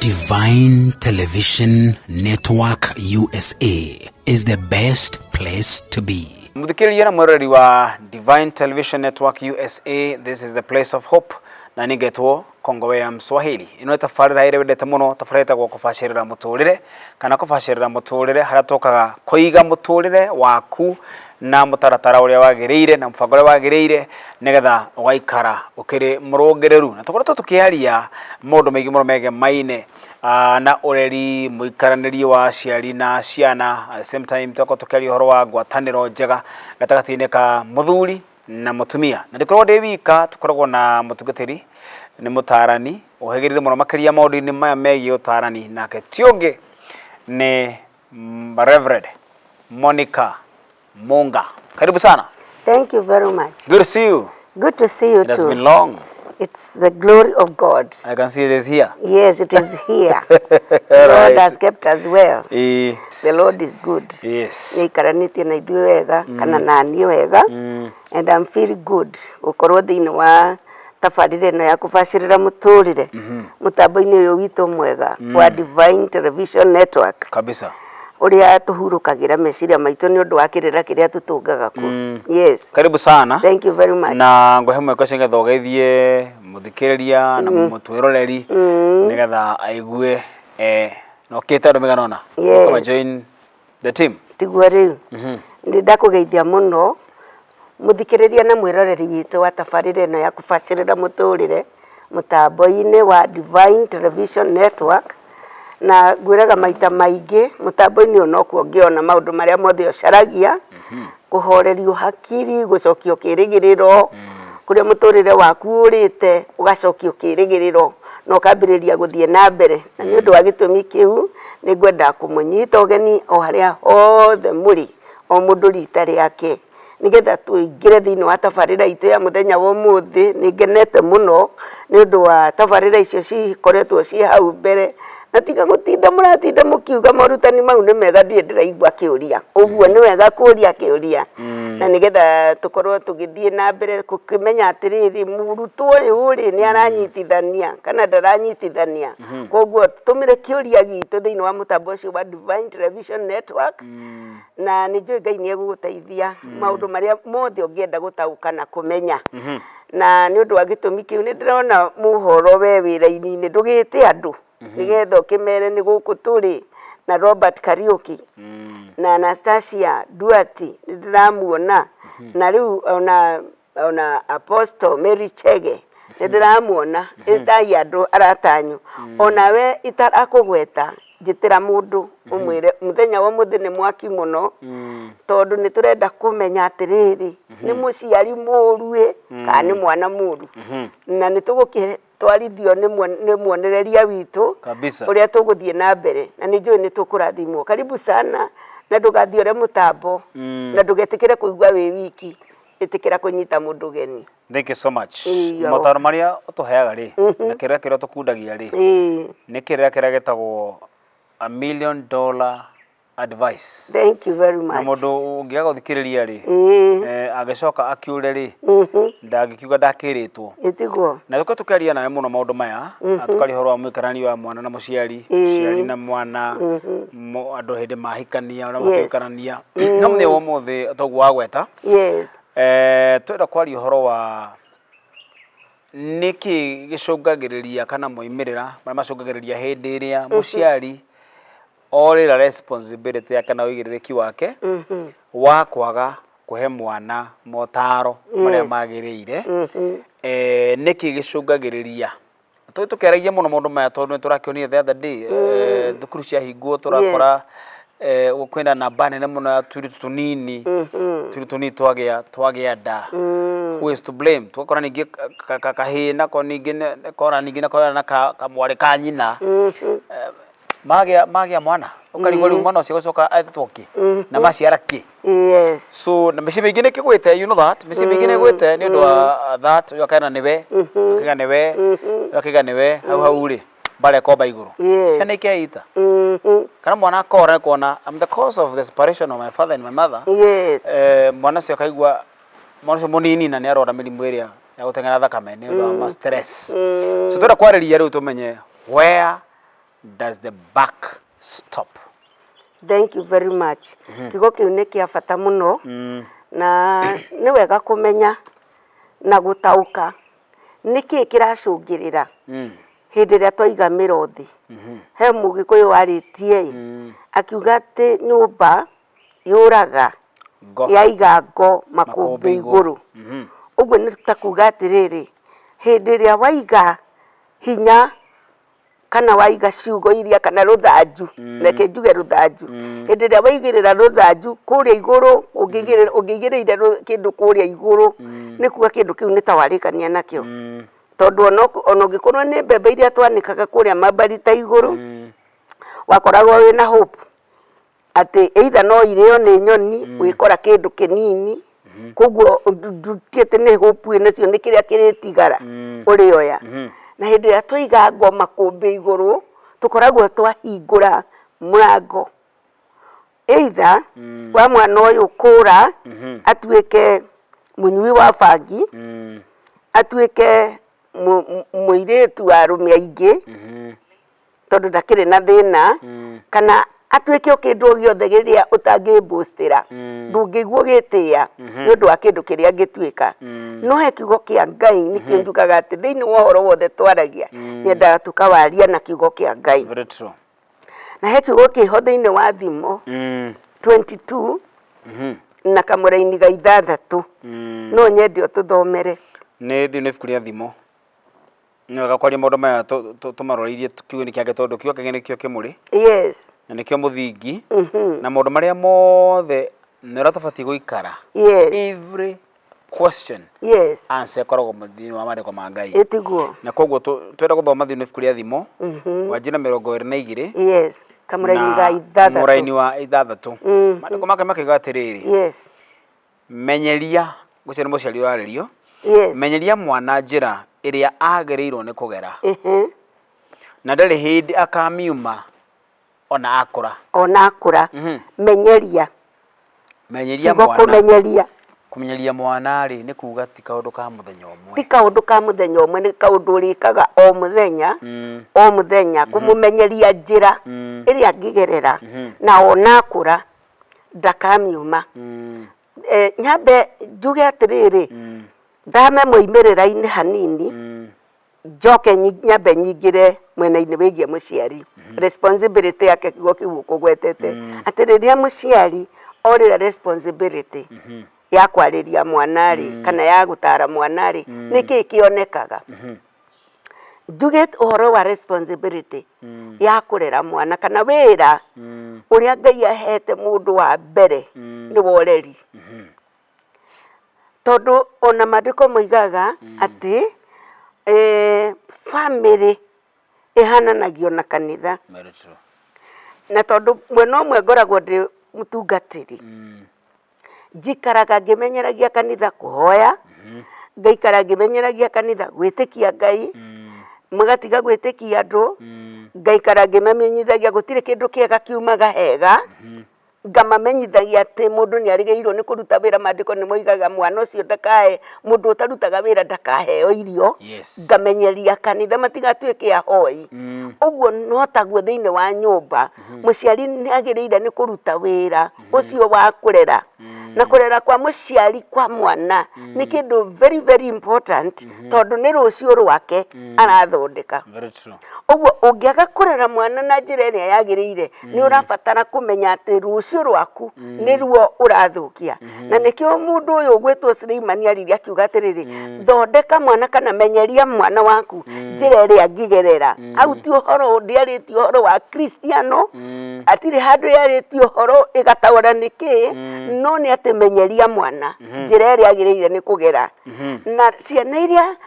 Divine Television Network USA is the best place to be. Muthikĩrĩria na mwĩroreri wa Divine Television Network USA, this is the place of hope, na nĩngetwo Kongowea Mswahili. Ĩno nĩ tabarĩra ĩrĩa wendete mũno, tabarĩra ĩtagwo kũbacĩrĩra mũtũrĩre kana kũbacĩrĩra mũtũrĩre, harĩa tũkaga kũiga mũtũrĩre waku na mũtaratara ũrĩa wagĩrĩire na mũbango ũrĩa wagĩrĩire nĩgetha ũgaikara ũkĩrĩ mũrũngĩrĩru. Na tũkoretwo tũkĩaria maũndũ maingĩ mũno megemaine na ũreri, mũikaranĩrie wa aciari na ciana, at the same time tũgakorwo tũkĩaria ũhoro wa ngwatanĩro njega gatagatĩ-inĩ ka mũthuri na mũtumia. Na ndikoragwo ndĩ wika, tũkoragwo na mũtungatĩri, nĩ mũtaarani ũhĩgĩrĩire mũno makĩria maũndũ-inĩ maya megiĩ ũtaarani, nake ti ũngĩ nĩ Reverend Monica Munga. Karibu sana. Thank you very much. Good to see you. Good to see you It has too. been long. It's the glory of God. I can see it is here. Yes, it is here. The Lord has kept us well. The Lord is good. Nĩaikaranĩtie na ithuĩ wega kana na niĩ wega and I'm feel good gũkorwo thĩinĩ wa tabarĩra ĩno ya kũbacĩrĩra mũtũrĩre mũtambo-inĩ ũyũ witũ mwega wa Divine Television Network. Kabisa. Ũrĩa tũhurũkagĩra meciria maitũ nĩ ũndũ wa kĩrĩra kĩrĩa tũtũngaga kuo. Yes. Karibu sana. Thank you very much. Na ngũhe mweke ũcio nĩgetha ũgeithie mũthikĩrĩria na mũtwĩroreri nĩgetha aigue na ũkĩte andũ maigana ũna. Come and join the team. Tiguo rĩu. Nĩ ndakũgeithia mũno mũthikĩrĩria na mwĩroreri witũ wa tabarĩra ĩno ya kũbacĩrĩra mũtũrĩre mũtambo-inĩ wa Divine Television Network. Na ngwĩraga maita maingĩ mũtambo-inĩ ũyũ nokuo ũngĩona maũndũ marĩa mothe ũcaragia, kũhorerio hakiri, gũcokio kĩrĩgĩrĩro, kũrĩa mũtũrĩre waku ũrĩte ũgacokio kĩrĩgĩrĩro na ũkambĩrĩria gũthiĩ na mbere. Na nĩ ũndũ wa gĩtũmi kĩu nĩ ngwenda kũmũnyita ũgeni o harĩa hothe mũrĩ, o mũndũ rita rĩake, nĩgetha tũingĩre thĩinĩ wa tabarĩra itũ ya mũthenya wa ũmũthĩ. Nĩ ngenete mũno nĩ ũndũ wa tabarĩra icio cikoretwo ciĩ hau mbere, na tiga gũtinda mũratinda mũkiuga morutani mau nĩ mega, ndirĩ ndĩraigua kĩũria. Ũguo nĩ wega kũria kĩũria na nĩgetha tũkorwo tũgĩthiĩ na mbere gũkĩmenya atĩrĩrĩ, mũrutwo ũyũ rĩ nĩ aranyitithania kana ndaranyitithania. Koguo tũmĩre kĩũria gitũ thĩinĩ wa mũtambo ũcio wa Divine Television Network, na nĩ njũĩ Ngai nĩ egũgũteithia maũndũ marĩa mothe ũngĩenda gũtaũka na kũmenya. Na nĩ ũndũ wa gĩtũmi kĩu nĩ ndĩrona mũhoro we wĩra-inĩ ndũgĩte andũ nĩgetha ũkĩmere nĩ gũkũ tũrĩ na Robert Kariuki na Anastasia Duarte, nĩ ndĩramuona, na rĩu ona Apostle Mary Chege nĩ ndĩramuona. Ĩtai andũ arata anyu, onawe itarakũgweta njĩtĩra mũndũ ũmwĩre mũthenya wa ũmũthĩ nĩ mwaki mũno, tondũ nĩ tũrenda kũmenya atĩrĩrĩ, nĩ mũciari mũru ĩ kana nĩ mwana mũru, na nĩ tũgũkĩtwarithio nĩ muonereria witũ ũrĩa tũgũthiĩ na mbere, na nĩ njũĩ nĩ tũkũrathimwo. Karibu sana, na ndũgathiore mũtambo na ndũgetĩkĩre kũigua wĩ wiki, ĩtĩkĩra kũnyita mũndũ ũgeni. Thank you so much. Ĩĩ, Motaro marĩa ũtũheaga rĩ, na kĩrĩra kĩrĩa ũtũkundagia rĩ, nĩ kĩrĩra kĩrĩa gĩtagwo a million dollar advice. Thank you very Na much. mũndũ ũngĩaga gũthikĩrĩria rĩ, agĩcoka akiũre rĩ, ndangĩkiuga ndakĩrĩtwo. Ĩtiguo. Na tũkorwo tũkĩaria nawe mũno maũndũ maya, na tũkaria ũhoro wa mũikarani wa mwana na mũciari, mũciari na mwana, andũ hĩndĩ mahikania, ũrĩa makĩikarania. No mũthenya wa ũmũthĩ toguo wagweta, twenda kwaria ũhoro wa nĩkĩ gĩcũngagĩrĩria kana moimĩrĩra marĩa macũngagĩrĩria hĩndĩ ĩrĩa mũciari orĩra responsibility yake na ũigĩrĩrĩki wake wa kwaga kũhe mwana motaro marĩa magĩrĩire. Nĩkĩ gĩcũngagĩrĩria? Tũĩ tũkĩaragia mũno maũndũ maya tondũ nĩ tũrakĩonire the other day thukuru ciahingwo tũrakora kwĩna namba nene mũno ya tũirĩtu tũnini, tũirĩtu tũnini twagĩa nda. Who is to blame? Tũgakora ningĩ kahĩĩ nako ningĩ kora ningĩ nako na kamwarĩ ka nyina magĩa mwana, ũkarigwo rĩu mwana ũcio gũcoka etwo kĩ na maciara kĩ. So na mĩciĩ mĩingĩ nĩ ĩkĩgwĩte, you know that mĩciĩ mĩingĩ nĩ ĩgwĩte nĩ ũndũ wa that, ũyũ akena nĩwe, akaiga nĩwe, ũyũ akaiga nĩwe, hau hau rĩ mbara ĩkomba igũrũ. Ciana ikeita kana mwana akora nĩ kuona I'm the cause of the separation of my father and my mother. Mwana ũcio akaigua, mwana ũcio mũnini na nĩ arwara mĩrimũ ĩrĩa ya gũteng'era thakame nĩ ũndũ wa ma stress. So twenda kwarĩria rĩu tũmenye where Does the Buck Stop? Thank you very much. Kiugo kĩu nĩ kĩa bata mũno na nĩ wega kũmenya na gũtaũka nĩkĩ kĩracũngĩrĩra hĩndĩ ĩrĩa twaiga mĩro thĩ. He mũgĩkũyũ warĩtie ĩ, akiuga atĩ nyũmba yũraga Ngo. yaiga ngo makũmbĩ igũrũ. Ũguo nĩ ta kuga atĩrĩrĩ, hĩndĩ ĩrĩa waiga hinya kana waiga ciugo iria kana rũthanju, reke njuge rũthanju, hĩndĩ ĩrĩa waigĩrĩra rũthanju kũrĩa igũrũ, ũngĩigĩrĩra ũngĩigĩrĩire kĩndũ kũrĩa igũrũ, nĩ kuga kĩndũ kĩu nĩ ta warĩkania nakĩo. Tondũ ona ona ũngĩkorwo nĩ mbembe iria twanĩkaga kũrĩa mambarita igũrũ, wakoragwo wĩna hope atĩ either no irĩo nĩ nyoni, wĩkora kĩndũ kĩnini, koguo ti atĩ nĩ hope wĩnacio nĩ kĩrĩa kĩrĩtigara ũrĩoya. Na hĩndĩ ĩrĩa twaiga ngo makũmbĩ igũrũ, tũkoragwo twahingũra mũrango either wa mwana ũyũ kũra atuĩke mũnyui wa bangi, atuĩke mũirĩtu wa arũme aingĩ, tondũ ndakĩrĩ na thĩna, kana atuĩke o kĩndũ o gĩothe kĩrĩa ũtangĩmbũstĩra, ndũngĩigua ũgĩtĩĩa nĩ ũndũ wa kĩndũ kĩrĩa angĩtuĩka. No he kiugo kĩa Ngai nĩkĩo njugaga atĩ thĩinĩ wa ũhoro wothe twaragia, nyendaga tũkawaria na kiugo kĩa Ngai. Very true. Na he kiugo kĩho thĩinĩ wa Thimo 22 na kamũraini ga ithathatũ, no nyende ũtũthomere. Nĩ thĩinĩ ibuku rĩa Thimo. Nĩ wega kwaria maũndũ maya tũmaroreirie kiugo-inĩ kĩa Ngai tondũ kiugo kĩa Ngai nĩkĩo kĩmũrĩ na nĩkĩo mũthingi na maũndũ marĩa mothe nĩ ũrĩa tũbatiĩ gũikara. Every question answer ĩkoragwo thĩinĩ wa maandĩko ma Ngai. Ĩtiguo. Na koguo twenda gũthoma thĩinĩ wa ibuku rĩa Thimo wanjie na 22 Kamũraini ga ithathatũ. Mũraini wa ithathatũ. Maandĩko make makiuga atĩrĩrĩ. Menyeria, ũcio nĩ mũciari ũrarĩrio. Menyeria mwana njĩra ĩrĩa agĩrĩirwo nĩ kũgera. Na ndarĩ hĩndĩ akamiuma ona akũra. Ona akũra. Menyeria. Menyeria Kiugo mwana. Kũmenyeria. Kũmenyeria mwana rĩ, nĩ kuga ti kaũndũ ka mũthenya ũmwe. Ti kaũndũ ka mũthenya ũmwe, nĩ kaũndũ ũrĩkaga o mũthenya, o mũthenya, kũmũmenyeria njĩra ĩrĩa angĩgerera na ona akũra ndakamiuma. Nyambe njuge atĩrĩrĩ, thame moimĩrĩra-inĩ hanini, njoke nyambe nyingĩre mwena-inĩ wĩgiĩ mũciari, responsibility yake kiugo kĩu ũkũgwetete, atĩ rĩrĩa mũciari orĩra responsibility ya kwarĩria mwana rĩ, kana ya gũtara mwana rĩ, nĩkĩĩ kĩonekaga? Njuge ũhoro wa responsibility ya kũrera mwana kana wĩra ũrĩa Ngai ahete mũndũ wa mbere nĩ wa ũreri. Tondũ ona maandĩko moigaga atĩ bamĩrĩ ĩhananagio na kanitha. Very true. Na tondũ mwena ũmwe ngoragwo ndĩ mũtungatĩri, njikaraga ngĩmenyeragia kanitha kũhoya, ngaikara ngĩmenyeragia kanitha gwĩtĩkia Ngai, magatiga gwĩtĩkia andũ, ngaikara ngĩmamenyithagia gũtirĩ kĩndũ kĩega kiumaga hega, ngamamenyithagia atĩ mũndũ nĩ arĩgĩrĩirwo nĩ kũruta wĩra, maandĩko nĩ moigaga mwana ũcio ndakae, mũndũ ũtarutaga wĩra ndakaheo irio, ngamenyeria kanitha matigatuĩke ahoi, ũguo no taguo thĩinĩ wa nyũmba, mũciari nĩ agĩrĩire nĩ kũruta wĩra ũcio wa kũrera, na kũrera kwa mũciari kwa mwana nĩ kĩndũ very very important, tondũ nĩ rũciũ rwake arathondeka. Very true. Ũguo ũngĩaga kũrera mwana na njĩra ĩrĩa yagĩrĩire, nĩ ũrabatara kũmenya atĩ rũciũ rwaku nĩruo ũrathũkia. Na nĩkĩo mũndũ ũyũ ũgwĩtwo Suleimani aririe akiuga atĩrĩrĩ, thondeka mwana kana menyeria mwana waku njĩra ĩrĩa angĩgerera. Hau ti ũhoro, ndĩarĩtie ũhoro wa Kristiano, hatirĩ handũ yarĩtie ũhoro ĩgataũra nĩkĩ, no nĩ atĩ menyeria mwana njĩra ĩrĩa agĩrĩire nĩ kũgera. Na ciana iria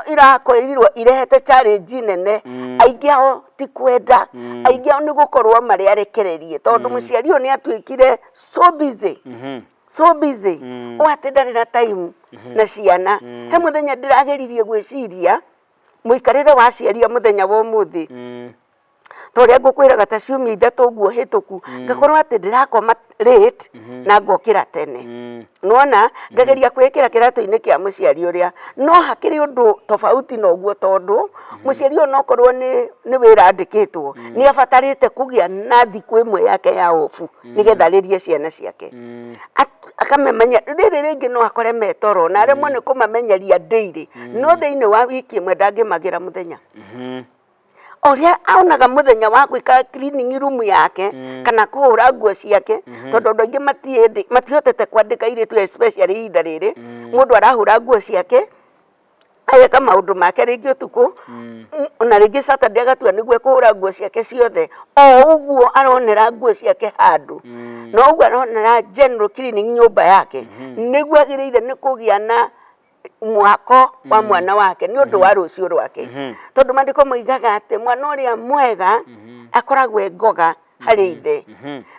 irakorirwo irehete challenge nene, aingĩ ao ti kwenda, aingĩ ao nĩ gũkorwo marĩ arekererie, tondũ mũciari ũyũ nĩ atuĩkire so busy, so busy, ũũ atĩ ndarĩ na time na ciana. He mũthenya ndĩrageririe gwĩciria mũikarĩre wa aciari a mũthenya wa ũmũthĩ, Ta ũrĩa ngũkwĩraga ta ciumia ithatũ ũguo hĩtũku, ngakorwo atĩ ndĩrakoma late na ngokĩra tene. Nĩwona, ngageria kwĩĩkĩra kĩratũ-inĩ kĩa mũciari ũrĩa, no hakĩrĩ ũndũ tofauti na ũguo tondũ mũciari ũyũ onokorwo nĩ nĩ wĩra andĩkĩtwo, nĩ abatarĩte kũgĩa na thikũ ĩmwe yake ya off nĩgetha arĩrie ciana ciake. Akamemenya, rĩrĩ rĩngĩ no akore me toro na aremwo nĩ kũmamenyeria daily, no thĩinĩ wa wiki ĩmwe ndangĩmagĩra mũthenya. Ũrĩa onaga mũthenya wa gwĩka cleaning room yake kana kũhũra nguo ciake, tondũ andũ aingĩ matihotete kwandĩka airĩtu especially ihinda rĩrĩ, mũndũ arahũra nguo ciake, ageka maũndũ make rĩngĩ ũtukũ, na rĩngĩ Saturday agatua nĩguo ekũhũra nguo ciake ciothe, o ũguo aronera nguo ciake handũ, na ũguo aronera general cleaning nyũmba yake, nĩguo agĩrĩire nĩ kũgĩa na mwako wa mwana wake nĩ ũndũ wa rũciũ rwake. Tondũ maandĩko moigaga atĩ mwana ũrĩa mwega akoragwo e ngoga harĩ ithe,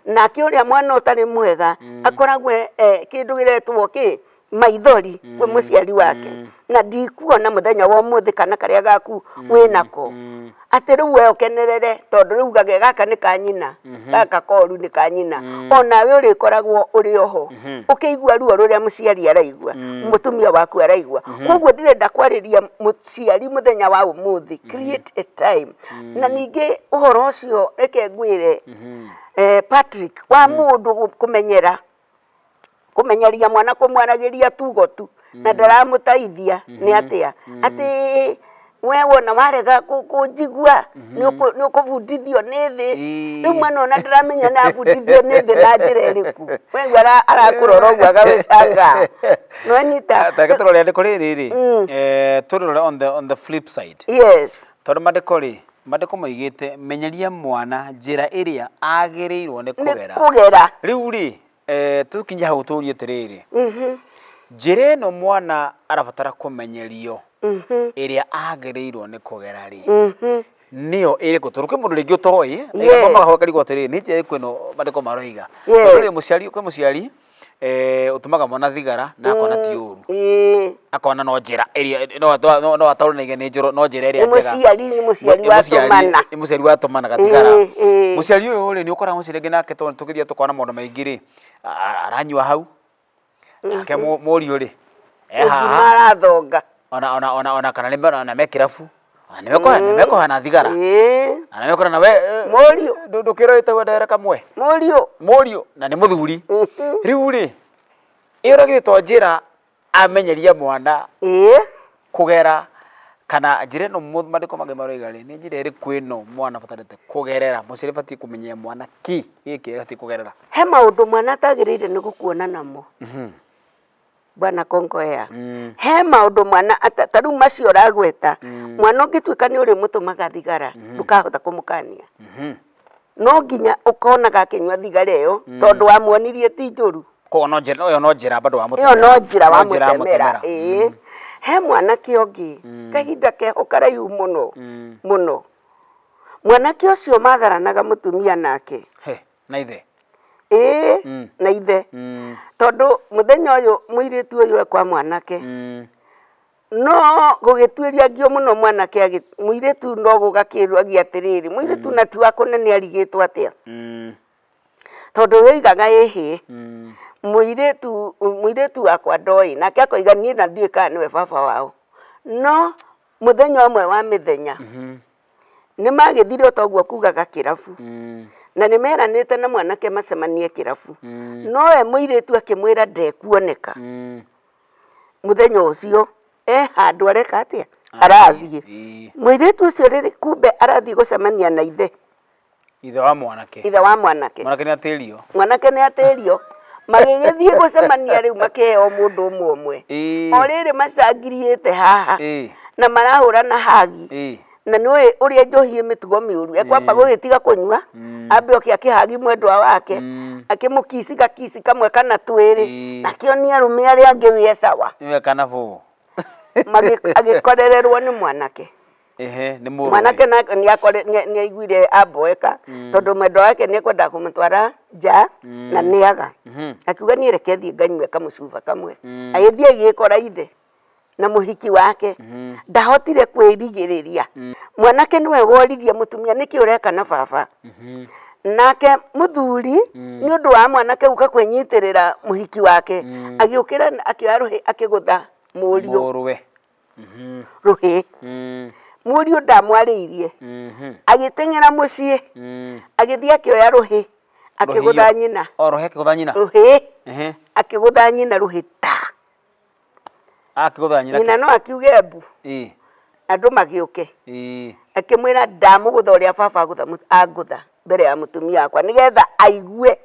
nake ũrĩa mwana ũtarĩ mwega akoragwo e kĩndũ kĩretwo kĩ maithori kwĩ mũciari wake. Na ndikuona mũthenya wa ũmũthĩ kana karĩa gaku wĩnako atĩ rĩu we ũkenerere, tondũ rĩu ugage gaka nĩ ka nyina, gaka koru nĩ ka nyina. Onawe ũrĩkoragwo ũrĩ oho ũkĩigua ruo rũrĩa mũciari araigua, mũtumia waku araigua. Koguo ndĩrenda kwarĩria mũciari mũthenya wa ũmũthĩ, create a time. Na ningĩ ũhoro ũcio reke ngwĩre, Patrick, wa mũndũ kũmenyera kũmenyeria mwana kũmwaragĩria tugo tu na ndaramũteithia nĩ atĩa, atĩ we wona warega kũnjigua nĩ ũkũbundithio nĩ thĩ. Rĩu mwana ona ndaramenya nĩ abundithio nĩ thĩ na njĩra ĩrĩkũ. Weigua arakũrora ũguo agagĩcangaa, nĩwanyita? Tareke tũrore rĩandĩko rĩrĩ rĩ, tũrĩrore on the flip side. Tondũ mandĩko rĩ, mandĩko moigĩte menyeria mwana njĩra ĩrĩa agĩrĩirwo nĩ nĩ kũgera. Kũgera. Rĩu rĩ, tũkinye hau tũrie atĩrĩrĩ, njĩra ĩno mwana arabatara kũmenyerio ĩrĩa agĩrĩirwo nĩ kũgera rĩ, nĩyo ĩrĩkũ? Tondũ kwĩ mũndũ rĩngĩ ũtoĩ, athomaga hau akarigwo atĩrĩrĩ, nĩ njĩra ĩrĩkũ ĩno mandĩko maroiga? Tondũ rĩ, mũciari, kwĩ mũciari ũtũmaga mwana thigara na akona ti ũru, akona no njĩra ĩrĩa no ataũre na ihenya nĩ njũru, no njĩra ĩrĩa nĩ njega. Mũciari nĩ mũciari Nĩ mũciari- watũmana. Nĩ mũciari watũmana gatigara. Ĩĩ. Mũciari ũyũ rĩ, nĩ ũkoraga mũciari ũngĩ nake, tondũ tũgĩthiĩ tũkona maũndũ maingĩ rĩ, aranyua hau nake mũriũ rĩ e ngima haha arathonga. Ona kana nĩ ona me kĩrabu, ona nĩ mekũhana thigara, ona mekũrana na we Mũriũ. Ndũkĩroĩte wendere kamwe. Mũriũ. Mũriũ na nĩ mũthuri. Rĩu rĩ, ĩyo rĩgithĩ to njĩra amenyeria mwana kũgera, kana njĩra ĩno mandĩko mangĩ maroiga rĩ, nĩ njĩra ĩrĩkũ ĩno mwana abatarĩte kũgerera? Mũciari abatiĩ kũmenyia mwana kĩ gĩkĩ abatiĩ kũgerera? He maũndũ mwana atagĩrĩire nĩ gũkuona namo, bwana Kongoea. He maũndũ mwana ta rĩu macio ũragweta, mwana ũngĩtuĩka nĩ ũrĩmũtũmaga thigara, ndũkahota kũmũkania. No nginya ũkonaga akĩnyua thigara ĩyo, tondũ wamuonirie ti njũru. Koguo no njĩra ĩyo, no njĩra bado ĩyo wamũtemera. No njĩra No njĩra wamũtemera. wamũtemera. Ĩĩ, he mwanake ũngĩ kahinda keho karaihu mũno mũno, mwanake ũcio matharanaga mũtumia nake. He, na ithe? Ĩĩ, na ithe. Tondũ mũthenya ũyũ mũirĩtu ũyũ e kwa mwanake, no gũgĩtuĩria ngio mũno mwanake mũirĩtu no gũgakĩragia atĩrĩrĩ, mũirĩtu na ti wa kũnene, arigĩtwo atĩa, tondũ we oigaga ĩhĩ, mũirĩtu wakwa ndoĩ, nake akoiga niĩ na ndiũĩ kana nĩwe baba wao. No mũthenya ũmwe wa mĩthenya nĩ magĩthire o toguo kugaga kĩrabu, na nĩ meranĩte na mwanake macemanie kĩrabu, no we mũirĩtu akĩmwĩra ndekuoneka mũthenya ũcio, e handũ areka atĩa, arathiĩ. Mũirĩtu ũcio rĩrĩ kumbe arathiĩ gũcemania na ithe. Ithe wa mwanake. Ithe wa mwanake. Mwanake nĩ atĩrio. Mwanake nĩ atĩrio. Magĩgĩthiĩ gũcemania rĩu, makĩheo mũndũ ũmwe ũmwe. O rĩrĩ macangiriĩte haha na marahũrana hagi, na nĩũĩ ũrĩa njohi ĩ mĩtugo mĩũru, ekwamba gũgĩtiga kũnyua, ambe oke akĩhagi mwendwa wake, akĩmũkici gakici kamwe kana twĩrĩ, akĩonia arũme arĩa angĩ wĩ sawa. Nĩwe kana bũ. Agĩkorererwo nĩ mwanake. Ehe, nĩ mũrũwe. Mwanake nake nĩ aiguire amboeka, tondũ mwendwa wake nĩ ekwendaga kũmũtwara nja na nĩaga. Akiuga niĩ reke thiĩ nganyue kamũcuba kamwe. Agĩthiĩ agĩgĩkora ithe. Na mũhiki wake ndahotire kwĩrigĩrĩria. Mwanake nĩwe woririe mũtumia, nĩkĩ ũreka na baba? Nake mũthuri, nĩ ũndũ wa mwanake gũka kwĩnyitĩrĩra mũhiki wake, agĩũkĩra akĩoya rũhĩ akĩgũtha mũriũ. Mũrũwe. Rũhĩ. Mũriũ ndamwarĩirie. Agĩteng'era mũciĩ, agĩthiĩ akĩoya rũhĩ akĩgũtha nyina. O rũhĩ akĩgũtha nyina. Rũhĩ. Akĩgũtha nyina rũhĩ ta. Akĩgũtha nyina. Nyina no akiuge mbu. Andũ magĩũke. Akĩmwĩra ndamũgũtha ũrĩa baba agũtha angũtha mbere ya mũtumia wakwa nĩgetha aigue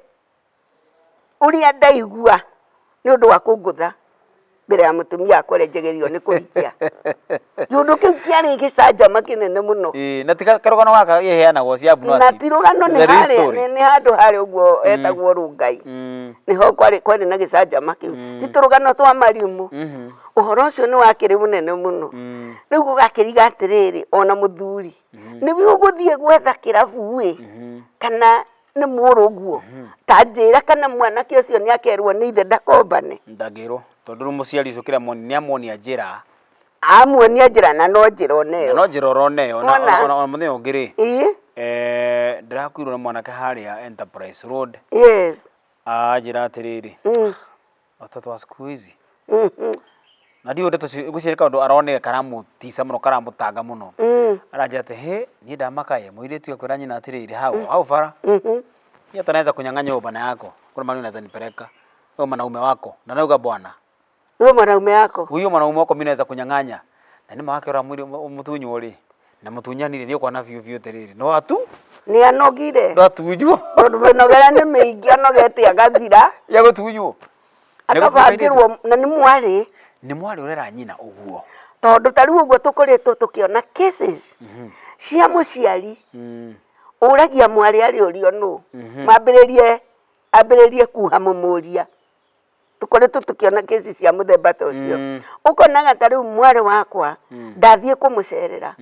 ũrĩa ndaigua nĩ ũndũ wa kũngũtha mbere ya mũtumia wakwa ũrĩa njagĩrĩirwo nĩ kũhikia. Kĩũndũ kĩu kĩarĩ gĩcanjama kĩnene mũno. Ĩĩ, na ti karũgano gaka iheanagwo cia mbu Na ti rũgano, nĩ harĩa nĩ handũ harĩa ũguo hetagwo Rũngai. Nĩho kwarĩ kwarĩ na gĩcanjama kĩu. Ti tũrũgano twa marimũ. Ũhoro ũcio nĩ wakĩrĩ mũnene mũno. Rĩu gũgakĩriga atĩrĩrĩ, ona mũthuri, nĩwe ũgũthiĩ gwetha kĩrabu ĩ, kana nĩ mũrũguo? Ta njĩra kana mwanake ũcio nĩ akerwo nĩ ithe ndakombane? Ndangĩrwo, tondũ rĩu mũciari ũcio kĩrĩa amwonia, nĩ amuonia njĩra. Amuonia njĩra na no njĩra ona Na ĩyo. no njĩra orona ĩyo. Na Wona? ona mũthenya ũngĩ rĩ, ndĩrakuirwo nĩ mwanake harĩa Enterprise Road. Anjĩra atĩrĩrĩ, watoto wa siku hizi. Na ndiũĩ ndeto icio, ngwĩciria nĩ kaũndũ aronire karamũtica mũno, karamũtanga mũno. Aranjĩra atĩ hĩ, niĩ ndamaka ĩ, mũirĩtu akwĩra nyina atĩrĩrĩ, hau hau bara. Niĩ hata naweza kunyang'anya huyo bwana yako. Kuna mahali unaweza nipeleka. Huyo mwanaume wako. Na nauga bwana. Huyo mwanaume wako. Huyo mwanaume wako mimi naweza kunyang'anya. Na nĩ ma wakĩrora mũtunywo rĩ, na mũtunyani rĩ, nĩ ũkuona biũ biũ atĩrĩrĩ, no atu Nĩ anogire. No atunywo. Tondũ mĩnogera nĩ mĩingĩ, anogete agathira. Ya gũtunywo. Akabangĩrwo na nĩ mwarĩ. Nĩ mwarĩ ũrera nyina ũguo. Tondũ ta rĩu ũguo tũkoretwo tũkĩona cases cia mũciari ũragia mwarĩ arĩ ũrio nũ, mambĩrĩrie ambĩrĩrie kuha mũmũria. Tũkoretwo tũkĩona kesi cia mũthemba ta ũcio. Ũkonaga ta rĩu mwarĩ wakwa ndathiĩ kũmũcerera,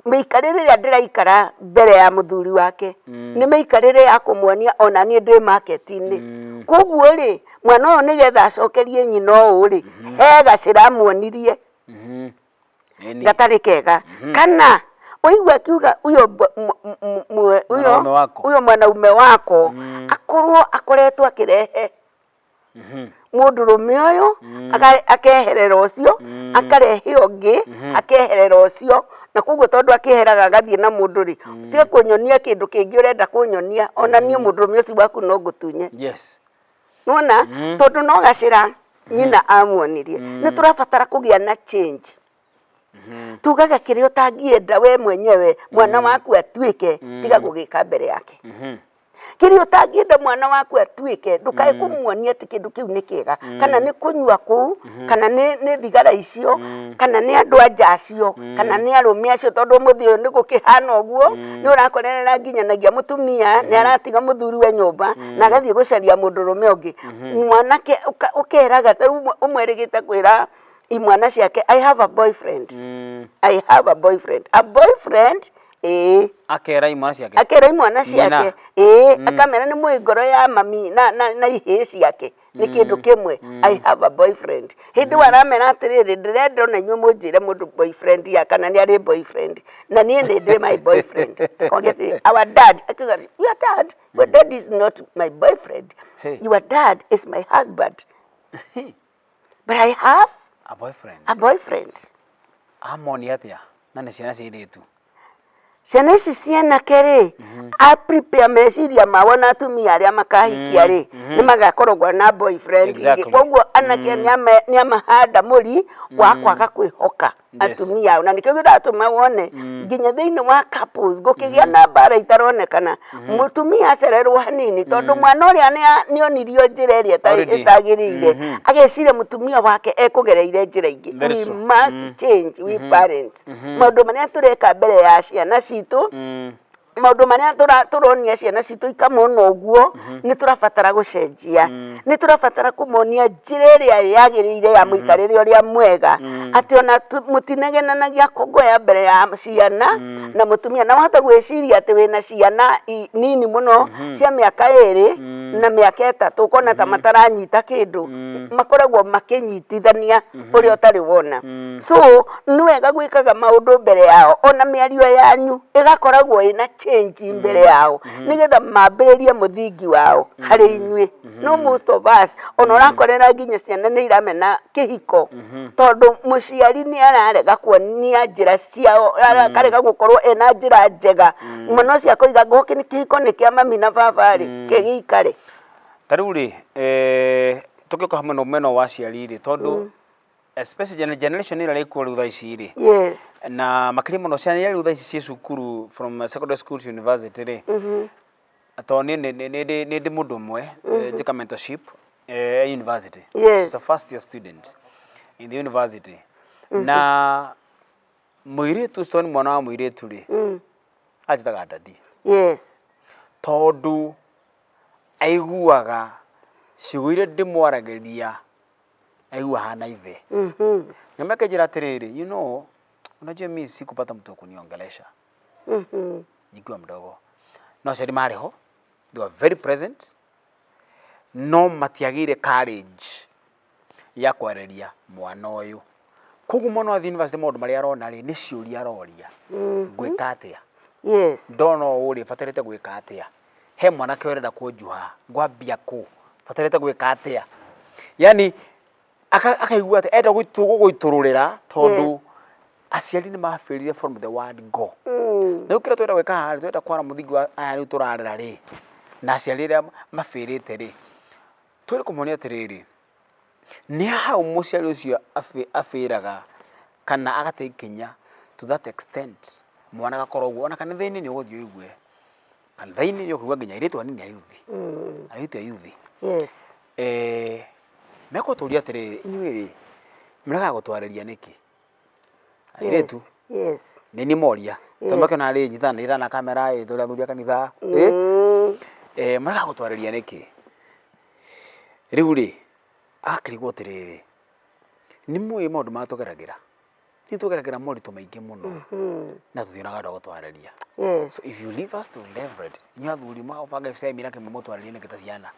mĩikarĩre ĩrĩa ndĩraikara mbere ya mũthuri wake nĩ mĩikarĩre ya kũmuonia ona niĩ ndĩ market-inĩ. Koguo rĩ, mwana ũyũ nĩgetha acokerie nyina ũũ rĩ, he gacĩra amuonirie gatarĩ kega. Kana ũigua akiuga huyo Mwanaume wako. huyo mwanaume wako akorwo akoretwo akĩrehe mũndũrũme ũyũ, akeherera ũcio, akarehe ũngĩ, akeherera ũcio, na koguo tondũ akĩeheraga agathiĩ na mũndũ rĩ, tiga kũnyonia kĩndũ kĩngĩ ũrenda kũnyonia, ona niĩ mũndũrũme ũcio waku no ngũtunye. Nĩwona? Tondũ no gacĩra nyina amuonirie. Nĩ tũrabatara kũgĩa na change. Tugaga kĩrĩa ũtangĩenda we mwenyewe mwana waku atuĩke, tiga gũgĩka mbere yake. Kĩrĩa ũtangĩenda mwana waku atuĩke, ndũkae kũmuonia atĩ kĩndũ kĩu nĩ kĩega, kana nĩ kũnyua kũu, kana nĩ thigara icio, kana nĩ andũ anja acio, kana nĩ arũme acio, tondũ ũmũthĩ ũyũ nĩ gũkĩhana ũguo, nĩ ũrakorerera nginyanagia mũtumia nĩ aratiga mũthuriwe nyũmba na agathiĩ gũcaria mũndũrũme ũngĩ. Mwanake ũkeraga, ta rĩu ũmwe erĩgĩte kwĩra imwana ciake, "I have a boyfriend. I have a boyfriend." A boyfriend, ĩĩ. Akera imwana ciake. Akera imwana ciake, ĩĩ, akamera nĩ mũĩ ngoro ya mami na ihĩĩ ciake nĩ kĩndũ kĩmwe. "I have a boyfriend." Hĩndĩ ĩyo aramera atĩrĩrĩ, ndĩrenda ona inyuĩ mũnjĩre mũndũ boyfriend ya kana nĩ arĩ boyfriend. Na niĩ nĩ ndĩ my boyfriend. Akoria atĩrĩ, "Our dad." Akiuga, "Your dad? Your dad is not my boyfriend. Hey. Your dad is my husband. But I have a boyfriend." A boyfriend. Amonia atĩa? Na nĩ ciana cia airĩtu. Ciana ici cianake rĩ, a prepare meciria mao na atumia arĩa makahikia rĩ, nĩ magakoragwo na boyfriend ingĩ. Koguo anake nĩ amahanda mũri wa kwaga kwĩhoka atumia ao, na nĩkĩo kĩratũma wone nginya thĩinĩ wa couples gũkĩgĩa na mbara itaronekana, mũtumia acererwo hanini tondũ mwana ũrĩa nĩ onirio njĩra ĩrĩa Already. ĩtagĩrĩire, ageciria mũtumia wake ekũgereire njĩra ingĩ. Very We true. must change, we parents, maũndũ marĩa tũreka mbere ya ciana citũ, maũndũ marĩa tũronia ciana citũ ikamona ũguo, nĩ tũrabatara gũcenjia. Nĩ tũrabatara kũmonia njĩra ĩrĩa yagĩrĩire ya mũikarĩre ũrĩa mwega, atĩ ona mũtinegenanagia kũngoya mbere ya ciana na mũtumia. Na wahota gwĩciria atĩ wĩna ciana nini mũno cia mĩaka 2 na mĩaka 3, ũkona ta mataranyita kĩndũ. Makoragwo makĩnyitithania ũrĩa ũtarĩ wona. So nĩ wega gwĩkaga maũndũ mbere yao, ona mĩario yanyu ĩgakoragwo ĩna change mbere yao, nĩgetha mambĩrĩrie mũthingi wao harĩ inyuĩ. No most of us, ona ũrakorera nginya ciana nĩ iramena kĩhiko, tondũ mũciari nĩ ararega kuonia njĩra ciao, akarega gũkorwo ena njĩra njega. Mwana ũcio akoiga ngo kĩhiko nĩ kĩa mami na baba rĩ, kĩgĩikare. Ta rĩu rĩ, tũngĩũka hamwe na mwena wa aciari rĩ, tondũ especially generation ĩrĩa ĩrĩ kuo rĩu thaa ici rĩ, na makĩria mũno ciana iria rĩu thaa ici ciĩ cukuru, from secondary school to university rĩ, tondũ niĩ nĩ ndĩ mũndũ ũmwe njĩka mentorship university. She's a first year student in the university, na mũirĩtu ũcio, tondũ nĩ mwana wa mũirĩtu rĩ, anjĩtaga daddy, tondũ aiguaga ciugo iria ndĩmwaragĩria, aigua hana ithe. Na makanjĩra atĩrĩrĩ, "Unajua mi sikupata mtu wa kuniongelesha nikiwa mdogo." No aciari marĩ ho, they were very present, no matiagĩire courage ya kwarĩria mwana ũyũ. Koguo mwana wa university, maũndũ marĩa arona rĩ, nĩ ciũria aroria: "Ngwĩka atĩa?" "Ndona ũũ rĩ, batarĩte gwĩka atĩa? He mwanake ũrenda kũnjuha, ngwambia kũ? Batarĩte gwĩka atĩa?" Yani akaigua atĩ enda gũitũrũrĩra, tondũ aciari nĩ mabĩrire from the word go. Rĩu kĩrĩa twenda gwĩka haha rĩ, twenda kwara mũthingi wa aya rĩu tũrarera rĩ, na aciari arĩa mabĩrĩte rĩ, tũrĩ kũmonia atĩrĩrĩ, nĩ hau mũciari ũcio abĩraga kana agate ikinya to that extent, mwana agakorwo ũguo. Ona kanitha-inĩ nĩ ũgũthiĩ ũigue, kanitha-inĩ nĩ ũkũigua nginya airĩtu anini, ayuthi, ayuthi, ayuthi, mekũtũria atĩrĩrĩ, "Inyuĩ rĩ, mũregaga gũtwarĩria nĩkĩ?" Airĩtu nĩ niĩ moria, tondũ makĩona rĩ, nyitanĩra na kamera ĩ, tũrĩ athuri a kanitha ĩ, "Mũregaga gũtwarĩria nĩkĩ?" Rĩu rĩ, agakĩrigwo atĩrĩrĩ, nĩ mũĩ maũndũ marĩa tũgeragĩra? Nĩ tũgeragĩra moritũ maingĩ mũno, na tũtionaga andũ a gũtwarĩria. So if you leave us to leverage, inyuĩ athuri mũgabanga cemina kĩmwe, mũtwarĩrie nĩkĩ ta ciana?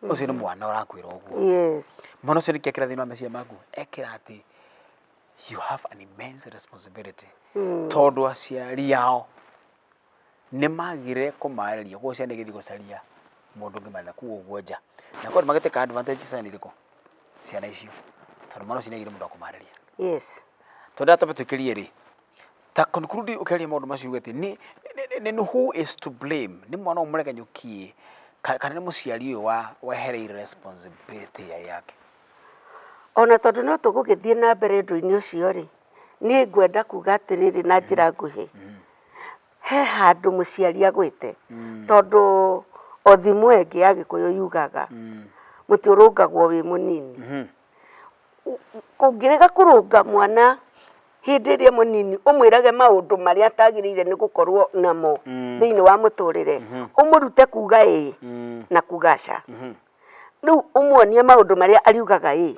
Ũcio nĩ mwana ũrakwĩra ũguo. Mwana ũcio nĩkĩ ekĩra thĩinĩ wa meciria maku? Ekĩra atĩ you have an immense responsibility, tondũ aciari ao nĩ magire kũmarĩria. Koguo ciana igĩthiĩ gũcaria mũndũ ũngĩ marĩ na kũu ũguo nja, na korwo magĩtĩka advantage ciana irĩkũ? Ciana icio, tondũ mwana ũcio nĩ agire mũndũ wa kũmarĩria. Tondũ twambe twĩkĩrie rĩ, ta conclude, ũkĩaria maũndũ macio, uge atĩ nĩ who is to blame? Nĩ mwana ũyũ mũregenyũkie, kana nĩ mũciari ũyũ wa wehereire responsibility ya yake? Ona tondũ no tũgũgĩthiĩ na mbere ũndũ-inĩ ũcio rĩ, niĩ ngwenda kuga atĩrĩrĩ na njĩra nguhĩ, he handũ mũciari agwĩte, tondũ o thimo ĩngĩ ya Gĩkũyũ yugaga, "Mũtĩ ũrũngagwo wĩ mũnini." Ũngĩrega kũrũnga mwana hĩndĩ ĩrĩa mũnini, ũmwĩrage maũndũ marĩa atagĩrĩire nĩ gũkorwo namo thĩinĩ wa mũtũrĩre, ũmũrute kuga ĩĩ na kuga aca. Rĩu ũmuonie maũndũ marĩa ariugaga ĩĩ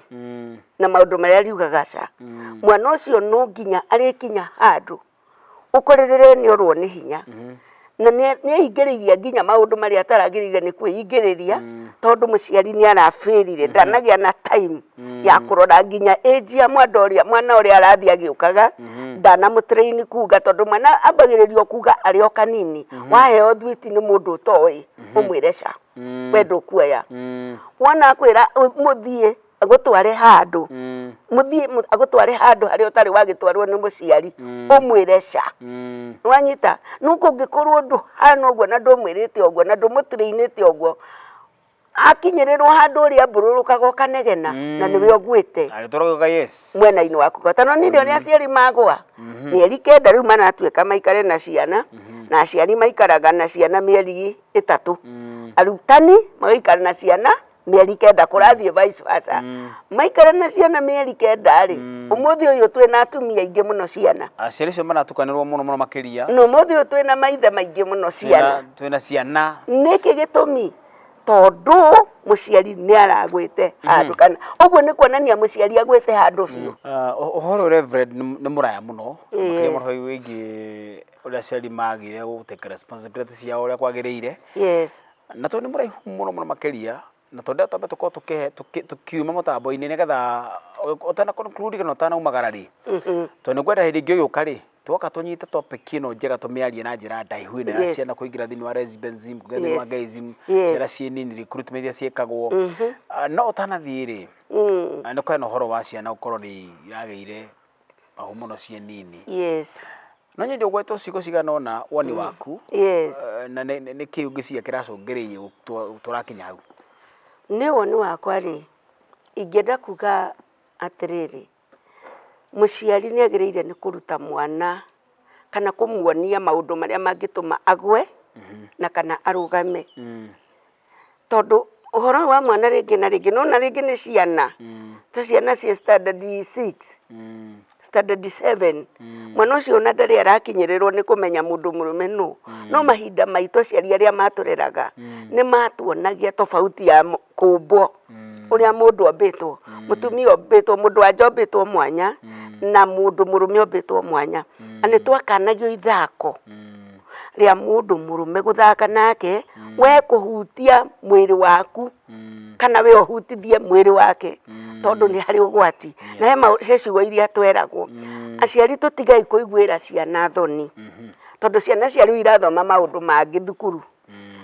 na maũndũ marĩa ariugaga aca, mwana ũcio no nginya arĩkinya handũ ũkorerere nĩ orwo nĩ hinya, na nĩ aingĩrĩirie nginya maũndũ marĩa ataragĩrĩire nĩ kwĩingĩrĩria, tondũ mũciari nĩ arabĩrire, ndanagĩa na time ya kũrora nginya age ya mwana ũrĩa, mwana ũrĩa arathiĩ agĩũkaga, ndanamũtrain kuga, tondũ mwana ambagĩrĩrio kuga arĩ o kanini. Waheo thwiti nĩ mũndũ ũtoĩ, ũmwĩre ca, we ndũkuoya. Wona akwĩra mũthiĩ agũtware handũ, mũthiĩ agũtware handũ harĩa ũtarĩ wagĩtwarwo nĩ mũciari, ũmwĩre ca. Wanyita? No kũngĩkorwo ndũhana ũguo, na ndũmwĩrĩte ũguo, na ndũmũtrainĩte ũguo, akinyĩrĩrwo handũ ũrĩa mbũrũrũkaga ũkanegena, na nĩwe ũgwĩte Arĩtũragũka, yes. Mwena-inĩ waku. Tondũ nĩ ũrĩa aciari magwa mĩeri 9, rĩu maratuĩka maikare na ciana, na aciari maikaraga na ciana mĩeri 3, arutani magaikara na ciana mĩeri 9, kũrathiĩ vice versa. Maikara na ciana mĩeri 9 rĩ, ũmũthĩ ũyũ twĩna atumia aingĩ mũno ciana. Aciari acio maratukanĩrwo mũno mũno makĩria. Na ũmũthĩ ũyũ twĩna maithe maingĩ mũno ciana. Twĩna ciana. Nĩkĩ gĩtũmi? Tondũ mũciari nĩ aragwĩte handũ, kana ũguo nĩ kuonania mũciari agwĩte handũ biũ. Ũhoro ũyũ, Reverend, nĩ mũraya mũno, makĩria mũno wĩgiĩ ũrĩa aciari magire gũ take responsibility ciao ũrĩa kwagĩrĩire. Na tondũ nĩ mũraihu mũno mũno makĩria. Na tondũ twambe tũkorwo tũkiuma mũtambo-inĩ nĩgetha ũtana conclude kana ũtanaumagara rĩ, tondũ nĩ ngwenda hĩndĩ ĩngĩ ũgĩũka rĩ, twoka tũnyite topic ĩno njega, tũmĩarie na njĩra ndaihu ĩno ya ciana kũingĩra thĩinĩ wa lesbianism, kũingĩra thĩinĩ wa gayism, ciana ciĩ nini, recruitment iria ciĩkagwo. Ah, no ũtanathiĩ rĩ, ah, nĩ kwena ũhoro wa ciana gũkorwo nĩ iragĩire mahu mũno ciĩ nini. No nyende ũgwetwo ciugo cigana ũna, woni waku, na nĩ kĩĩ ũngĩciria kĩracũngĩrĩirie tũrakinya hau? Nĩ woni wakwa rĩ, ingĩenda kuga atĩrĩrĩ, mũciari nĩ agĩrĩire nĩ kũruta mwana kana kũmuonia maũndũ marĩa mangĩtũma agwe na kana arũgame. Tondũ ũhoro ũyũ wa mwana rĩngĩ na rĩngĩ, nĩwona rĩngĩ nĩ ciana, ta ciana cia standard 6, standard 7, mwana ũcio ona ndarĩ arakinyĩrĩrwo nĩ kũmenya mũndũ mũrũme nũ. No mahinda maitũ aciari arĩa matũreraga nĩ matuonagia tofauti ya kũmbwo, ũrĩa mũndũ ombĩtwo, mũtumia ombĩtwo, mũndũ wa nja ombĩtwo mwanya na mũndũ mũrũme ombĩtwo mwanya. Na nĩ twakanagio ithako rĩa mũndũ mũrũme gũthaka nake, we kũhutia mwĩrĩ waku kana we ũhutithie mwĩrĩ wake, tondũ nĩ harĩ ũgwati. Na he ciugo iria tweragwo. Aciari, tũtigai kũiguĩra ciana thoni, tondũ ciana cia rĩu irathoma maũndũ mangĩ thukuru.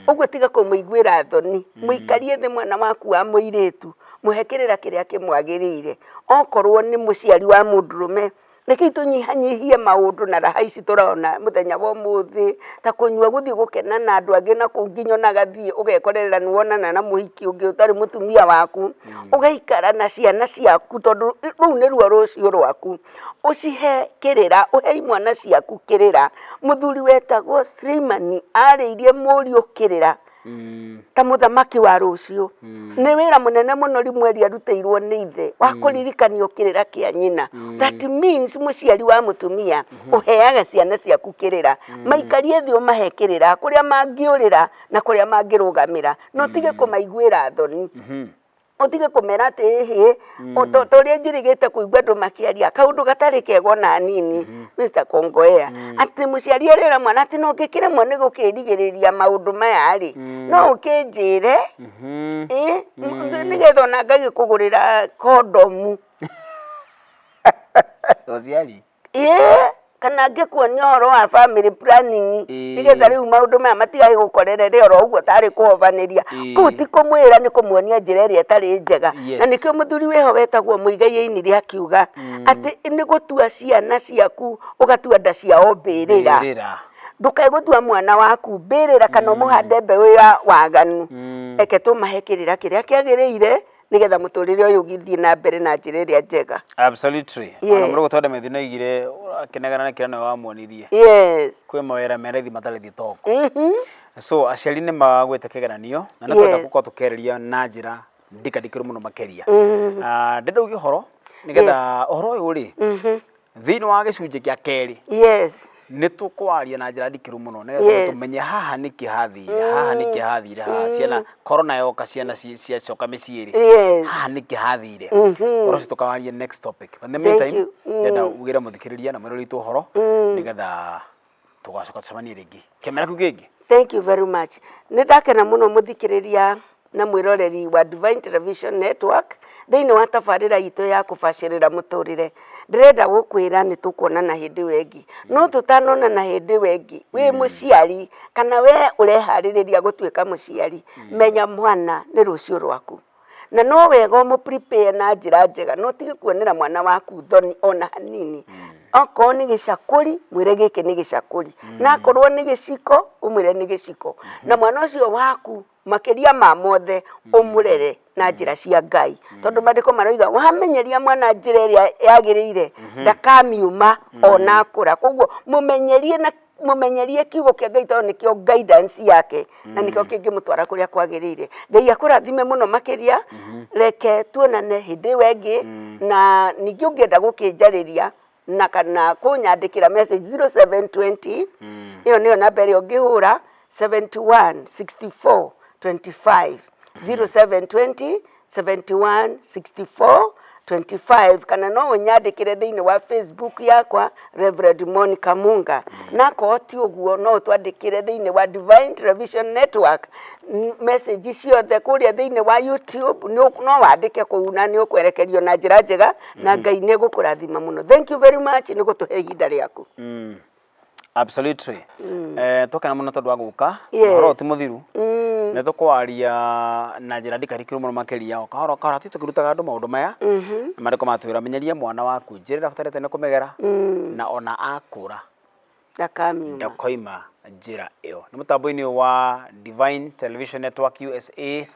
Ũguo tiga kũmũiguĩra thoni, mũikarie thĩ mwana waku wa mũirĩtu, mũhe kĩrĩra kĩrĩa kĩmwagĩrĩire. Okorwo nĩ mũciari wa mũndũrũme, rekei tũnyihanyihie maũndũ na raha ici tũrona mũthenya wa ũmũthĩ, ta kũnyua, gũthiĩ gũkena na andũ angĩ na kũu, nginya ona agathiĩ ũgekorerera nĩ wonana na mũhiki ũngĩ ũtarĩ mũtumia waku. Ũgaikara na ciana ciaku, tondũ rũu nĩruo rũciũ rwaku. Ũcihe kĩrĩra, ũhe imwana ciaku kĩrĩra. Mũthuri wetagwo Suleimani arĩirie mũriũ kĩrĩra ta mũthamaki wa rũciũ. Nĩ wĩra mũnene mũno Rimweri arutĩirwo nĩ ithe wa kũririkanio kĩrĩra kĩa nyina. That means mũciari wa mũtumia ũheaga ciana ciaku kĩrĩra, maikarie thĩ ũmahe kĩrĩra kũrĩa mangĩũrĩra na kũrĩa mangĩrũgamĩra, na ũtige kũmaiguĩra thoni, ũtige kũmera atĩ ĩhĩ, ta ũrĩa njĩrĩgĩte kũigua andũ makĩaria kaũndũ gatarĩ kega ona hanini, Mr. Kongoea, atĩ mũciari arera mwana atĩ no ngĩkĩremwo nĩ gũkĩrigĩrĩria maũndũ maya rĩ, no ũkĩnjĩre ĩ nĩgetha ona ngagĩkũgũrĩra kondomu. Ũciari. Ĩĩ, kana ngĩkuonia ũhoro wa family planning, nĩgetha rĩu maũndũ maya matigage gũkorerere oro ũguo tarĩ kũhobanĩria. Kũu ti kũmwĩra, nĩ kũmuonia njĩra ĩrĩa ĩtarĩ njega. Na nĩkĩo mũthuri wĩho wetagwo Mũigai ainire akiuga atĩ nĩ gũtua ciana ciaku ũgatua nda ciao mbĩrĩra. Mbĩrĩra. Ndũkae gũtua mwana waku mbĩrĩra kana ũmũhande mbeũ ya waganu. Reke tũmahe kĩrĩra kĩrĩa kĩagĩrĩire nĩgetha mũtũrĩre ũyũ ũgĩthiĩ na mbere na njĩra ĩrĩa njega. Absolutely. Ona mũrũgũ twende methi no igire akinegana na kĩrĩa nĩwe wamuonirie. Kwĩ mawĩra me raithi matarĩ thitoko. So aciari nĩ magwĩte kĩgeranio na nĩ twenda gũkorwo tũkĩarĩria na njĩra ndikandikĩru mũno makĩria. Ah, ndĩrenda uge ũhoro nĩgetha ũhoro ũyũ rĩ, thĩinĩ wa gĩcunjĩ kĩa kerĩ nĩ tũkwaria na njĩra ndikĩru mũno nĩgetha tũmenye haha nĩkĩ hathire, haha nĩkĩ hathire, haha ciana corona yoka, ciana ciacoka mĩciĩ rĩ, haha nĩkĩ hathire. Ũhoro ũcio tũkawaria next topic. But in the Thank meantime, you. ndĩrenda ugĩre mũthikĩrĩria na mwĩrori witũ ũhoro nĩgetha tũgacoka tũcemanie rĩngĩ kĩmera kĩu kĩngĩ. Thank you very much. Nĩ ndakena mũno, mũthikĩrĩria na mwĩroreri wa Divine Television Network, thĩinĩ wa tabarĩra itũ ya kũbacĩrĩra mũtũrĩre. Ndĩrenda gũkwĩra nĩ tũkuonana hĩndĩ ĩyo ĩngĩ. No tũtanonana hĩndĩ ĩyo ĩngĩ, wĩ mũciari kana we ũreharĩrĩria gũtuĩka mũciari, menya mwana nĩ rũciũ rwaku. Na no wega ũmũ prepare na njĩra njega, na ũtige kuonera mwana waku thoni ona hanini. Okorwo nĩ gĩcakũri, mwĩre gĩkĩ nĩ gĩcakũri. Na akorwo nĩ gĩciko, ũmwĩre nĩ gĩciko. Na mwana ũcio waku, makĩria ma mothe, ũmũrere na njĩra cia Ngai, tondũ maandĩko maroiga wamenyeria mwana njĩra ĩrĩa yagĩrĩire ndakamiuma ona akũra. Koguo mũmenyerie na mũmenyerie kiugo kĩa Ngai, tondũ nĩkĩo guidance yake na nĩkĩo kĩngĩmũtwara kũrĩa kwagĩrĩire. Ngai akũrathime mũno makĩria. Reke tuonane hĩndĩ ĩyo ĩngĩ. Na ningĩ ũngĩenda gũkĩnjarĩria na kana kũnyandĩkĩra message, 0720, ĩyo nĩyo namba ĩrĩa ũngĩhũra, 71 64 25, 0720 71 64. 25, kana no ũnyandĩkĩre thĩinĩ wa Facebook yakwa Reverend Monica Munga. Na akorwo ti ũguo, no ũtwandĩkĩre thĩinĩ wa Divine Television Network message ciothe kũrĩa thĩinĩ wa YouTube, no wandĩke kũu na nĩ ũkwerekerio na njĩra njega, na Ngai nĩ egũkũrathima mũno. Thank you very much nĩ gũtũhe ihinda rĩaku. Absolutely. Twakena mũno tondũ wa gũka. Yes. Ũhoro ti mũthiru. Nĩ tũkwaria na njĩra ndikarikĩru mũno makĩria, o kahora o kahora ti tũkĩrutaga andũ maũndũ maya. Na maandĩko matwĩra menyeria mwana waku njĩra ĩrĩa abatarĩte nĩ kũmĩgera, na ona akũra ndakamiuma, ndakoima njĩra ĩyo. Nĩ mũtambo-inĩ wa Divine Television Network USA.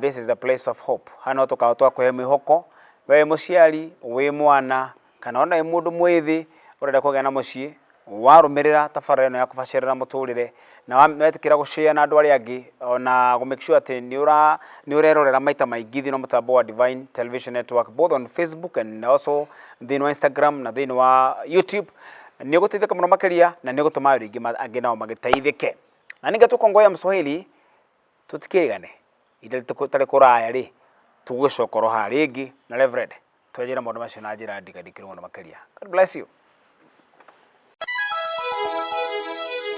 This is the place of hope. Haha no tũkaga twakũhe mwĩhoko, we wĩ mũciari, wĩ mwana, kana ona wĩ mũndũ mwĩthĩ ũrenda kũgĩa na mũciĩ, warũmĩrĩra tabarĩra ĩno ya kũbacĩrĩra mũtũrĩre na wetĩkĩra gũshare na andũ arĩa angĩ, ona gũ make sure atĩ nĩ ũrerorera maita maingĩ thĩinĩ wa mũtambo wa Divine Television Network, both on Facebook and also thĩinĩ wa Instagram na thĩinĩ wa YouTube, nĩ ũgũteithĩka mũno makĩria na nĩ ũgũtũma andũ aingĩ angĩ nao magĩteithĩke. Na ningĩ tũkongoya Mswahili tũtikĩrigane ihinda rĩtarĩ kũraya rĩ, tũgũgĩcoka oro haha rĩngĩ na Reverend twenjere maũndũ macio na njĩra ndikandikĩru mũno makĩria. God bless you.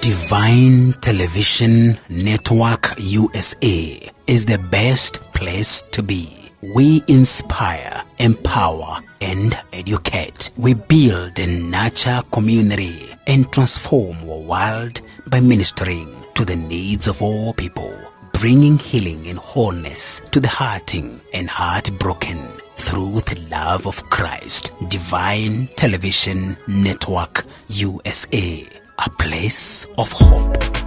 Divine Television Network USA is the best place to be. We inspire, empower, and educate. We build and nurture community and transform our world by ministering to the needs of all people, bringing healing and wholeness to the hurting and heartbroken through the love of Christ. Divine Television Network USA, a place of hope.